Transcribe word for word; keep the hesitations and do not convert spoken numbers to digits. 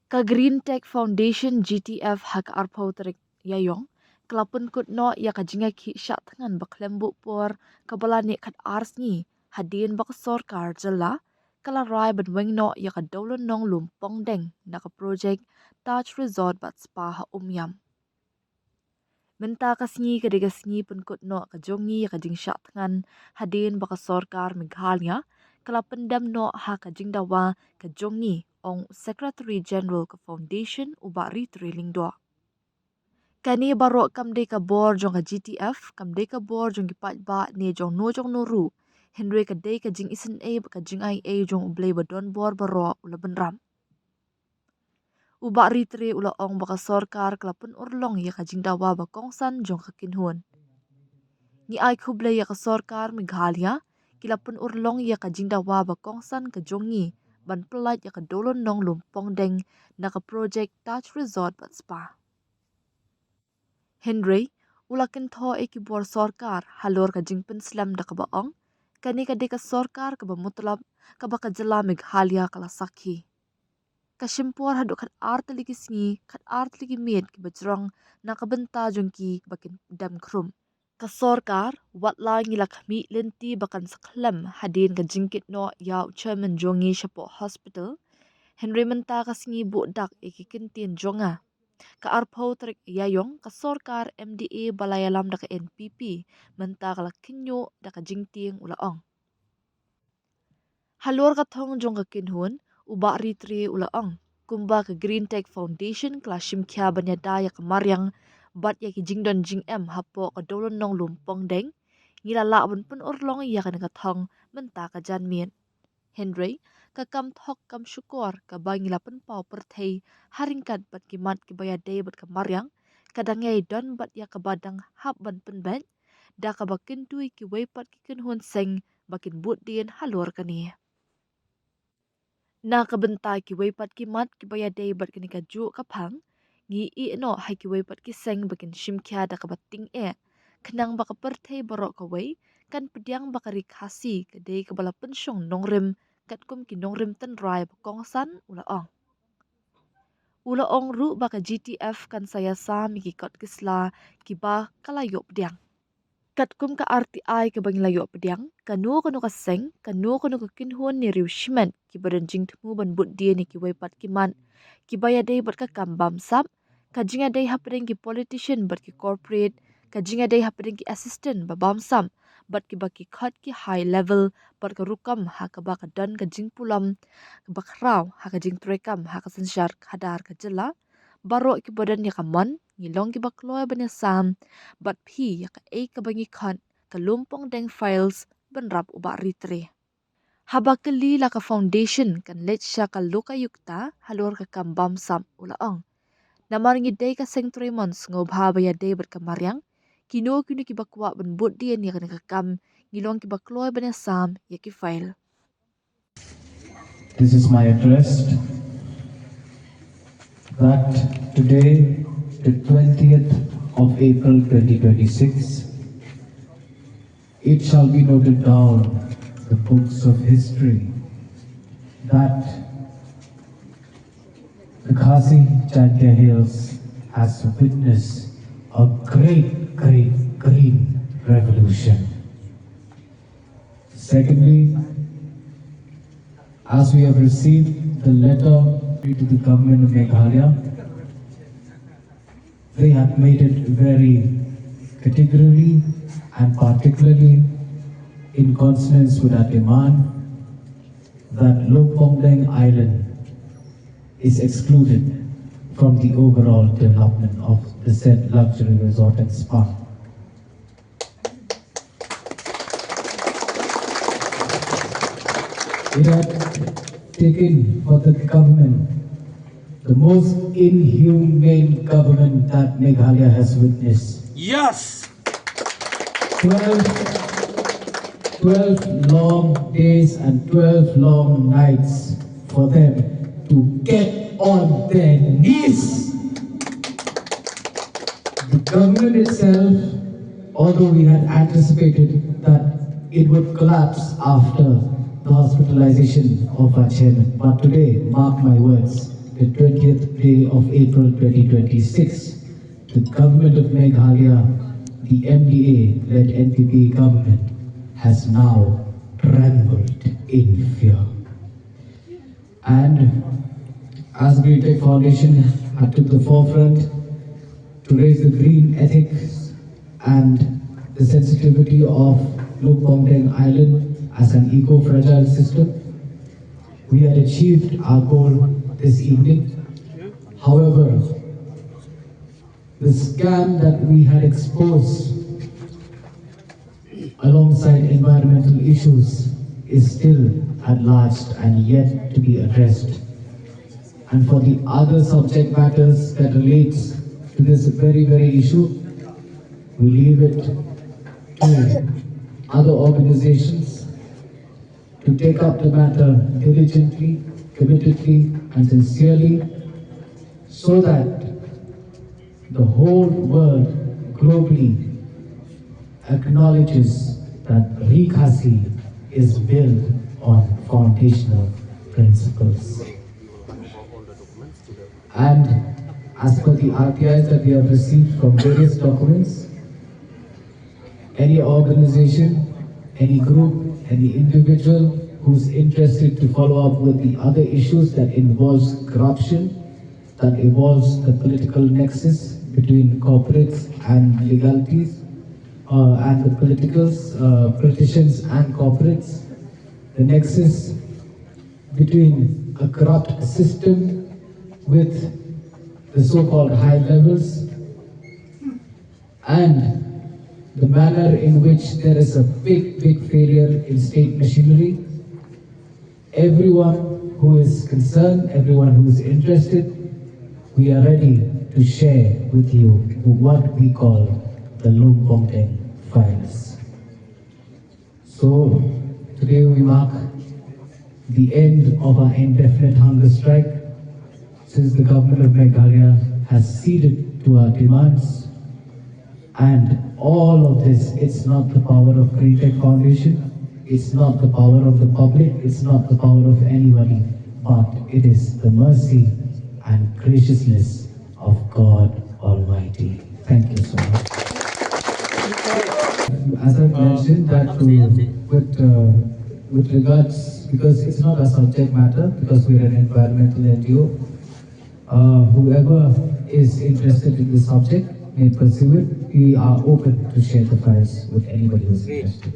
Ka Green Tech Foundation, G T F, ha ka arphew tarik Ïaïong, ka la pynkut noh ïa ka jingïakhih shah thngan ba khlem buh por kaba la neh khat ar sngi hadien ba ka sorkar jylla ka la rai ban weng noh ïa ka dewlynnong lum pongdeng na ka projek Taj Resort bad Spa ha Umiam. Mynta ka sngi ka dei ka sngi pynkut noh ka jong ngi ïa ka jingshah thngan hadien ba ka sorkar Meghalaya ka la pyndem noh ha ka jingdawa ka jong ngi, ong u Secretary General ka Foundation, u Bah Ritree Lyngdoh. Kane baroh kam dei ka bor jong ka G T F, kam dei ka bor jong ki paidbah ne jong no jong no ruh, hynrei ka dei ka jingisynei bad ka jingaiei jong U Blei ba don bor baroh, u la bynrap. U Bah Ritree u la ong ba ka sorkar ka la pynurlong ïa ka jingdawa ba kongsan jong ka kynhun. Ngi ai khublei ïa ka sorkar Meghalaya, ki la pynurlong ïa ka jingdawa ba kongsan ka jong ngi ban pyllait ïa ka dewlynnong lum pongdeng na ka projek Taj Resort bad Spa. Hynrei u la kynthoh ïa ki bor sorkar halor ka jingpynslem da kaba ong, kane ka dei ka sorkar kaba mutlop kaba ka jylla Meghalaya ka la sakhi. Ka shim por haduh khat ar tylli ki sngi, khat ar tylli ki miet kiba jrong na ka bynta jong ki ba kin dem khrum. Ka sorkar, wat la ngi la khmih lynti ba kan sa khlem hadien ka jingkit noh ïa u chairman jong ngi shapoh hospital, hynrei mynta ka sngi buh dak ïa ki kyntien jong nga. Ka arphew tarik Ïaïong, ka sorkar M D A ba la ïalam da ka N P P mynta ka la khynñiuh da ka jingtieng, u la ong. Halor ka thong jong ka kynhun, u Bah Ritree u la ong, kumba ka Green Tech Foundation ka la shim khia ban ïada ïa ka mariang bad ïa ki jingdon jingem hapoh ka dewlynnong lum pongdeng, ngi la lah ban pynurlong ïa kane ka thong mynta ka janmiet. Hynrei ka kam thok kam shukor kaba ngi la pynpaw pyrthei ha ryngkat bad ki mat kiba ïadei bad ka mariang, ka dang ïai don bad ïa kaba dang hap ban pynbeit, da kaba kyntu ïa kiwei pat ki kynhun seng ba kin bud dien halor kane. Na ka bynta kiwei pat ki mat kiba ïadei bad kane kajuh ka phang, ngi ïeh noh ha kiwei pat ki seng ba kin shim khia da kaba tyngeh, khnang ba ka pyrthei baroh kawei kan pdiang ba ka Ri Khasi ka dei kaba la pynshong nongrim katkum ki nongrim tynrai ba kongsan, u la ong. U la ong ruh ba ka G T F kan sa ïasam ïa ki kot ki sla kiba ka la ïoh pdiang. Katkum ka R T I kaba ngi la ïoh pdiang, kano kano ka seng, kano kano ka kynhun ne riew shimet kiba don jingthmu ban bud dien ïa kiwei pat ki mat kiba ïadei bad ka kam bamsap, ka jingïadei hapdeng ki politician bad ki corporate, ka jingïadei hapdeng ki assistant ba bamsap bad kiba ki khot ki high level, bad ka rukom ha kaba ka don ka jingpulom kaba khraw ha ka jingtreikam ha ka synshar khadar ka jylla, baroh kiba don ïa ka mon, ngi long kiba kloi ban ïasam bad phi ïa kaei kaba ngi khot ka lum pongdeng files, bynrap u Bah Ritree. Haba kylli la ka foundation kan leit sha ka Lokayukta halor ka kam bamsap, u la ong, namar ngi dei ka seng trei mon sngewbha ba ïadei bad ka mariang, kino kino kiba kwah ban bud dien ïa kane ka kam, ngi long kiba kloi ban ïasam ïa ki file. This is my address, that today, the twentieth of April twenty twenty-six, it shall be noted down the books of history that the Khasi Jaintia Hills has witnessed a great, great green revolution. Secondly, as we have received the letter to the government of Meghalaya, they have made it very categorically and particularly in consonance with our demand that Lum Pongdeng Island is excluded from the overall development of the said luxury resort and spa. It had taken for the government the most inhumane government that Meghalaya has witnessed. Yes! Twelve, twelve long days and twelve long nights for them to get on their knees. The government itself, although we had anticipated that it would collapse after the hospitalization of our chairman, but today, mark my words, the twentieth day of April twenty twenty-six, the government of Meghalaya, the M D A-led N P P government, has now trembled in fear. And as Green Tech Foundation had took the forefront to raise the green ethics and the sensitivity of Luang Prabang Island as an eco-fragile system, we had achieved our goal this evening. However, the scam that we had exposed alongside environmental issues is still at large and yet to be addressed. And for the other subject matters that relates to this very, very issue, we leave it to other organizations to take up the matter diligently, committedly, and sincerely, so that the whole world globally acknowledges that Ri Khasi is built on foundational principles. And as per the R T Is that we have received from various documents, any organization, any group, any individual who's interested to follow up with the other issues that involves corruption, that involves the political nexus between corporates and legalities, uh, and the politicals, uh, politicians and corporates, the nexus between a corrupt system with the so-called high levels, and the manner in which there is a big, big failure in state machinery. Everyone who is concerned, everyone who is interested, we are ready to share with you what we call the Luang Prabang files. So, today we mark the end of our indefinite hunger strike, since the government of Meghalaya has ceded to our demands. And all of this, it's not the power of Green Tech Foundation, it's not the power of the public, it's not the power of anybody, but it is the mercy and graciousness of God Almighty. Thank you so much. As I mentioned that, uh, with, uh, with regards, because it's not a subject matter, because we're an environmental N G O, uh, whoever is interested in the subject may pursue it. We are open to share the files with anybody who's interested.